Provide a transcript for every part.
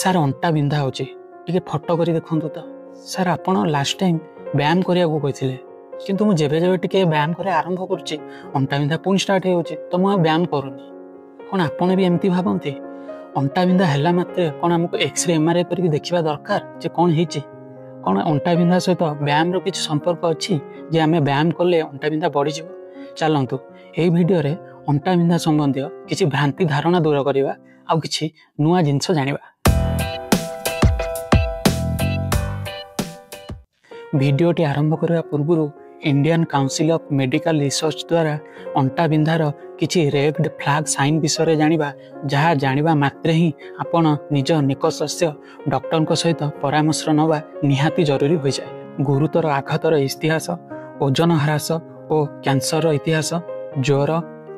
Sir ଅଣ୍ଟା ବିନ୍ଧା ହେଉଛି, ଟିକେ ଫଟୋ କରି ଦେଖନ୍ତୁ ତ। ସାର୍ ଆପଣ ଲାଷ୍ଟ ଟାଇମ୍ ବ୍ୟାୟାମ କରିବାକୁ କହିଥିଲେ, କିନ୍ତୁ ମୁଁ ଯେବେ ଯେବେ ଟିକେ ବ୍ୟାୟାମ କରିବା ଆରମ୍ଭ କରୁଛି ଅଣ୍ଟା ବିନ୍ଧା ପୁଣି ଷ୍ଟାର୍ଟ ହେଇଯାଉଛି, ତ ମୁଁ ଆଉ ବ୍ୟାୟାମ କରୁନି। କ'ଣ ଆପଣ ବି ଏମିତି ଭାବନ୍ତି? ଅଣ୍ଟା ବିନ୍ଧା ହେଲା ମାତ୍ରେ କ'ଣ ଆମକୁ ଏକ୍ସରେ ଏମ୍ଆର୍ଆଇ କରିକି ଦେଖିବା ଦରକାର ଯେ କ'ଣ ହେଇଛି? କ'ଣ ଅଣ୍ଟା ବିନ୍ଧା ସହିତ ବ୍ୟାୟାମର କିଛି ସମ୍ପର୍କ ଅଛି ଯେ ଆମେ ବ୍ୟାୟାମ କଲେ ଅଣ୍ଟା ବିନ୍ଧା ବଢ଼ିଯିବ? ଚାଲନ୍ତୁ ଏହି ଭିଡ଼ିଓରେ ଅଣ୍ଟା ବିନ୍ଧା ସମ୍ବନ୍ଧୀୟ କିଛି ଭ୍ରାନ୍ତି ଧାରଣା ଦୂର କରିବା ଆଉ କିଛି ନୂଆ ଜିନିଷ ଜାଣିବା। ଭିଡ଼ିଓଟି ଆରମ୍ଭ କରିବା ପୂର୍ବରୁ Indian council of medical research ଦ୍ୱାରା ଅଣ୍ଟା ବିନ୍ଧାର କିଛି ରେଡ୍ ଫ୍ଲାଗ୍ ସାଇନ୍ ବିଷୟରେ ଜାଣିବା, ଯାହା ଜାଣିବା ମାତ୍ରେ ହିଁ ଆପଣ ନିଜ ନିକଟସ୍ଥ ଡକ୍ଟରଙ୍କ ସହିତ ପରାମର୍ଶ ନେବା ନିହାତି ଜରୁରୀ ହୋଇଯାଏ। ଗୁରୁତର ଆଘାତର ଇତିହାସ, ଓଜନ ହ୍ରାସ ଓ କ୍ୟାନ୍ସରର ଇତିହାସ, ଜ୍ୱର,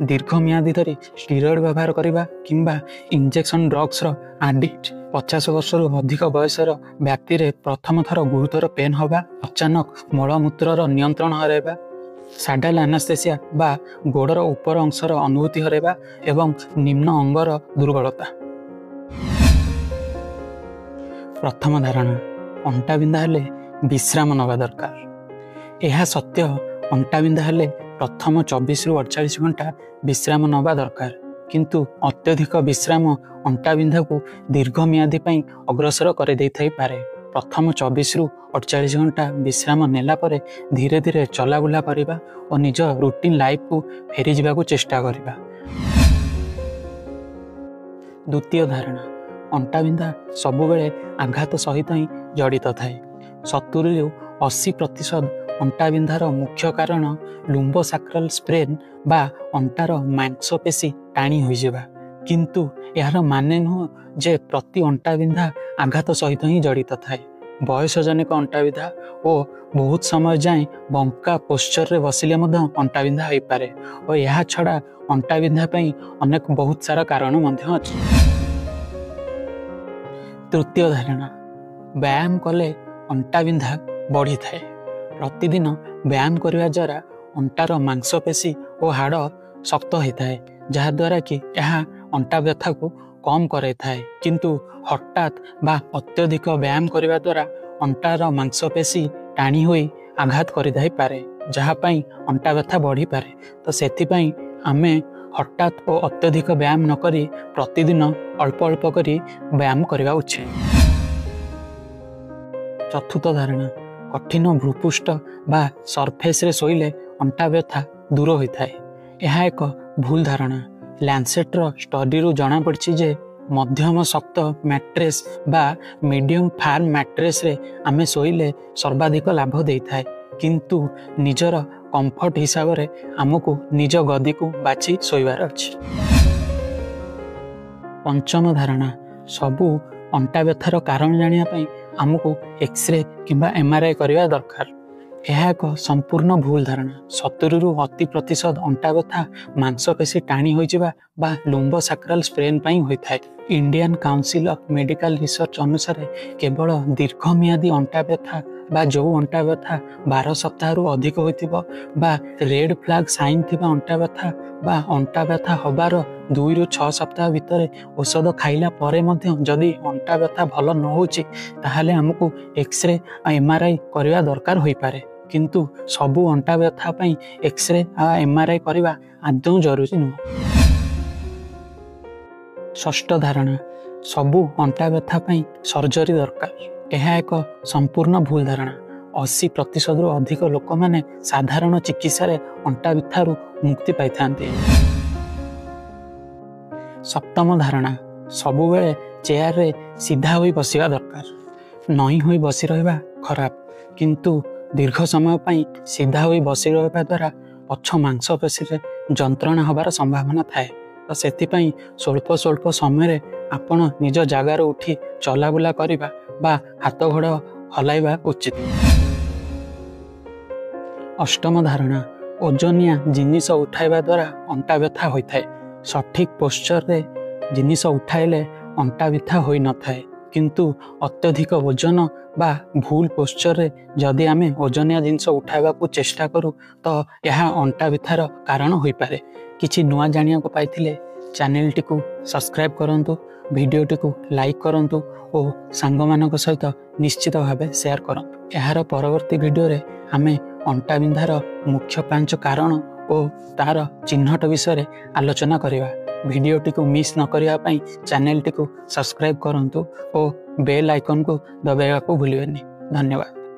ଦୀର୍ଘମିଆଦୀ ଧରି ଷ୍ଟିରଏଡ୍ ବ୍ୟବହାର କରିବା କିମ୍ବା ଇଞ୍ଜେକ୍ସନ୍ ଡ୍ରଗ୍ସର ଆଡିକ୍ଟ, 50 ବର୍ଷରୁ ଅଧିକ ବୟସର ବ୍ୟକ୍ତିରେ ପ୍ରଥମ ଥର ଗୁରୁତର ପେନ୍ ହେବା, ଅଚାନକ ମଳମୂତ୍ରର ନିୟନ୍ତ୍ରଣ ହରାଇବା, ସାଡାଲ ଆନାସ୍ଥେସିଆ ବା ଗୋଡ଼ର ଉପର ଅଂଶର ଅନୁଭୂତି ହରାଇବା ଏବଂ ନିମ୍ନ ଅଙ୍ଗର ଦୁର୍ବଳତା। ପ୍ରଥମ ଧାରଣା, ଅଣ୍ଟା ବିନ୍ଧା ହେଲେ ବିଶ୍ରାମ ନେବା ଦରକାର। ଏହା ସତ୍ୟ, ଅଣ୍ଟା ବିନ୍ଧା ହେଲେ ପ୍ରଥମ 24ରୁ 48 ଘଣ୍ଟା ବିଶ୍ରାମ ନେବା ଦରକାର, କିନ୍ତୁ ଅତ୍ୟଧିକ ବିଶ୍ରାମ ଅଣ୍ଟା ବିନ୍ଧାକୁ ଦୀର୍ଘମିଆଦୀ ପାଇଁ ଅଗ୍ରସର କରିଦେଇଥାଇପାରେ। ପ୍ରଥମ 24ରୁ 48 ଘଣ୍ଟା ବିଶ୍ରାମ ନେଲା ପରେ ଧୀରେ ଧୀରେ ଚଲାବୁଲା କରିବା ଓ ନିଜ ରୁଟିନ୍ ଲାଇଫକୁ ଫେରିଯିବାକୁ ଚେଷ୍ଟା କରିବା। ଦ୍ୱିତୀୟ ଧାରଣା, ଅଣ୍ଟା ବିନ୍ଧା ସବୁବେଳେ ଆଘାତ ସହିତ ହିଁ ଜଡ଼ିତ ଥାଏ। 70ରୁ 80% ଅଣ୍ଟା ବିନ୍ଧାର ମୁଖ୍ୟ କାରଣ ଲୁମ୍ବୋସାକ୍ରାଲ ସ୍ପ୍ରେନ୍ ବା ଅଣ୍ଟାର ମାଂସପେଶୀ ଟାଣି ହୋଇଯିବା, କିନ୍ତୁ ଏହାର ମାନେ ନୁହଁ ଯେ ପ୍ରତି ଅଣ୍ଟା ବିନ୍ଧା ଆଘାତ ସହିତ ହିଁ ଜଡ଼ିତ ଥାଏ। ବୟସଜନିତ ଅଣ୍ଟା ବିନ୍ଧା ଓ ବହୁତ ସମୟ ଯାଏଁ ବଙ୍କା ପୋଶ୍ଚରରେ ବସିଲେ ମଧ୍ୟ ଅଣ୍ଟା ବିନ୍ଧା ହୋଇପାରେ ଓ ଏହା ଛଡ଼ା ଅଣ୍ଟା ବିନ୍ଧା ପାଇଁ ଅନେକ ବହୁତ ସାରା କାରଣ ମଧ୍ୟ ଅଛି। ତୃତୀୟ ଧାରଣା, ବ୍ୟାୟାମ କଲେ ଅଣ୍ଟା ବିନ୍ଧା ବଢ଼ିଥାଏ। ପ୍ରତିଦିନ ବ୍ୟାୟାମ କରିବା ଦ୍ୱାରା ଅଣ୍ଟାର ମାଂସପେଶୀ ଓ ହାଡ଼ ଶକ୍ତ ହୋଇଥାଏ, ଯାହାଦ୍ୱାରା କି ଏହା ଅଣ୍ଟା ବ୍ୟଥାକୁ କମ୍ କରାଇଥାଏ। କିନ୍ତୁ ହଠାତ୍ ବା ଅତ୍ୟଧିକ ବ୍ୟାୟାମ କରିବା ଦ୍ୱାରା ଅଣ୍ଟାର ମାଂସପେଶୀ ଟାଣି ହୋଇ ଆଘାତ କରିଥାଇପାରେ, ଯାହା ପାଇଁ ଅଣ୍ଟା ବ୍ୟଥା ବଢ଼ିପାରେ। ତ ସେଥିପାଇଁ ଆମେ ହଠାତ୍ ଓ ଅତ୍ୟଧିକ ବ୍ୟାୟାମ ନକରି ପ୍ରତିଦିନ ଅଳ୍ପ ଅଳ୍ପ କରି ବ୍ୟାୟାମ କରିବା ଉଚିତ। ଚତୁର୍ଥ ଧାରଣା, କଠିନ ଭୂପୃଷ୍ଠ ବା ସର୍ଫେସ୍ରେ ଶୋଇଲେ ଅଣ୍ଟା ବ୍ୟଥା ଦୂର ହୋଇଥାଏ। ଏହା ଏକ ଭୁଲ ଧାରଣା। ଲ୍ୟାନ୍ସେଟ୍ର ଷ୍ଟଡିରୁ ଜଣାପଡ଼ିଛି ଯେ ମଧ୍ୟମ ଶକ୍ତ ମ୍ୟାଟ୍ରେସ୍ ବା ମିଡ଼ିୟମ୍ ଫାର୍ମ ମ୍ୟାଟ୍ରେସ୍ରେ ଆମେ ଶୋଇଲେ ସର୍ବାଧିକ ଲାଭ ଦେଇଥାଏ, କିନ୍ତୁ ନିଜର କମ୍ଫର୍ଟ ହିସାବରେ ଆମକୁ ନିଜ ଗଦିକୁ ବାଛି ଶୋଇବାର ଅଛି। ପଞ୍ଚମ ଧାରଣା, ସବୁ ଅଣ୍ଟା ବ୍ୟଥାର କାରଣ ଜାଣିବା ପାଇଁ ଆମକୁ ଏକ୍ସରେ କିମ୍ବା ଏମ୍ଆର୍ଆଇ କରିବା ଦରକାର। ଏହା ଏକ ସମ୍ପୂର୍ଣ୍ଣ ଭୁଲ ଧାରଣା। 70ରୁ 80% ଅଣ୍ଟା ବ୍ୟଥା ମାଂସପେଶୀ ଟାଣି ହୋଇଯିବା ବା ଲୁମ୍ବୋସାକ୍ରାଲ ସ୍ପ୍ରେନ୍ ପାଇଁ ହୋଇଥାଏ। Indian council of medical research ଅନୁସାରେ କେବଳ ଦୀର୍ଘମିଆଦୀ ଅଣ୍ଟା ବ୍ୟଥା ବା ଯେଉଁ ଅଣ୍ଟା ବ୍ୟଥା 12 ସପ୍ତାହରୁ ଅଧିକ ହୋଇଥିବ ବା ରେଡ୍ ଫ୍ଲାଗ୍ ସାଇନ୍ ଥିବା ଅଣ୍ଟା ବ୍ୟଥା ବା ଅଣ୍ଟା ବ୍ୟଥା ହେବାର 2ରୁ 6 ସପ୍ତାହ ଭିତରେ ଔଷଧ ଖାଇଲା ପରେ ମଧ୍ୟ ଯଦି ଅଣ୍ଟା ବ୍ୟଥା ଭଲ ନ ହେଉଛି, ତାହେଲେ ଆମକୁ ଏକ୍ସରେ ଆଉ ଏମ୍ଆର୍ଆଇ କରିବା ଦରକାର ହୋଇପାରେ। କିନ୍ତୁ ସବୁ ଅଣ୍ଟା ବ୍ୟଥା ପାଇଁ ଏକ୍ସରେ ଆଉ ଏମ୍ଆର୍ଆଇ କରିବା ଆଦୌ ଜରୁରୀ ନୁହଁ। ଷଷ୍ଠ ଧାରଣା, ସବୁ ଅଣ୍ଟା ବ୍ୟଥା ପାଇଁ ସର୍ଜରୀ ଦରକାର। ଏହା ଏକ ସମ୍ପୂର୍ଣ୍ଣ ଭୁଲ ଧାରଣା। 80%ରୁ ଅଧିକ ଲୋକମାନେ ସାଧାରଣ ଚିକିତ୍ସାରେ ଅଣ୍ଟା ବ୍ୟଥାରୁ ମୁକ୍ତି ପାଇଥାନ୍ତି। ସପ୍ତମ ଧାରଣା, ସବୁବେଳେ ଚେୟାରରେ ସିଧା ହୋଇ ବସିବା ଦରକାର। ନଇଁ ହୋଇ ବସି ରହିବା ଖରାପ, କିନ୍ତୁ ଦୀର୍ଘ ସମୟ ପାଇଁ ସିଧା ହୋଇ ବସି ରହିବା ଦ୍ୱାରା ପଛ ମାଂସପେଶୀରେ ଯନ୍ତ୍ରଣା ହେବାର ସମ୍ଭାବନା ଥାଏ। ତ ସେଥିପାଇଁ ସ୍ୱଳ୍ପ ସ୍ୱଳ୍ପ ସମୟରେ ଆପଣ ନିଜ ଜାଗାରୁ ଉଠି ଚଲାବୁଲା କରିବା ବା ହାତ ଗୋଡ଼ ହଲାଇବା ଉଚିତ। ଅଷ୍ଟମ ଧାରଣା, ଓଜନିଆ ଜିନିଷ ଉଠାଇବା ଦ୍ୱାରା ଅଣ୍ଟା ବ୍ୟଥା ହୋଇଥାଏ। ସଠିକ୍ ପୋଶ୍ଚରରେ ଜିନିଷ ଉଠାଇଲେ ଅଣ୍ଟା ବ୍ୟଥା ହୋଇନଥାଏ, କିନ୍ତୁ ଅତ୍ୟଧିକ ଓଜନ ବା ଭୁଲ ପୋଶ୍ଚରରେ ଯଦି ଆମେ ଓଜନିଆ ଜିନିଷ ଉଠାଇବାକୁ ଚେଷ୍ଟା କରୁ ତ ଏହା ଅଣ୍ଟା ବ୍ୟଥାର କାରଣ ହୋଇପାରେ। କିଛି ନୂଆ ଜାଣିବାକୁ ପାଇଥିଲେ ଚ୍ୟାନେଲଟିକୁ ସବସ୍କ୍ରାଇବ୍ କରନ୍ତୁ, ଭିଡ଼ିଓଟିକୁ ଲାଇକ୍ କରନ୍ତୁ ଓ ସାଙ୍ଗମାନଙ୍କ ସହିତ ନିଶ୍ଚିତ ଭାବେ ସେୟାର କରନ୍ତୁ। ଏହାର ପରବର୍ତ୍ତୀ ଭିଡ଼ିଓରେ ଆମେ ଅଣ୍ଟା ବିନ୍ଧାର ମୁଖ୍ୟ 5 କାରଣ ଓ ତାର ଚିହ୍ନଟ ବିଷୟରେ ଆଲୋଚନା କରିବା। ଭିଡ଼ିଓଟିକୁ ମିସ୍ ନ କରିବା ପାଇଁ ଚ୍ୟାନେଲଟିକୁ ସବସ୍କ୍ରାଇବ୍ କରନ୍ତୁ ଓ ବେଲ୍ ଆଇକନ୍କୁ ଦବାଇବାକୁ ଭୁଲିବେନି। ଧନ୍ୟବାଦ।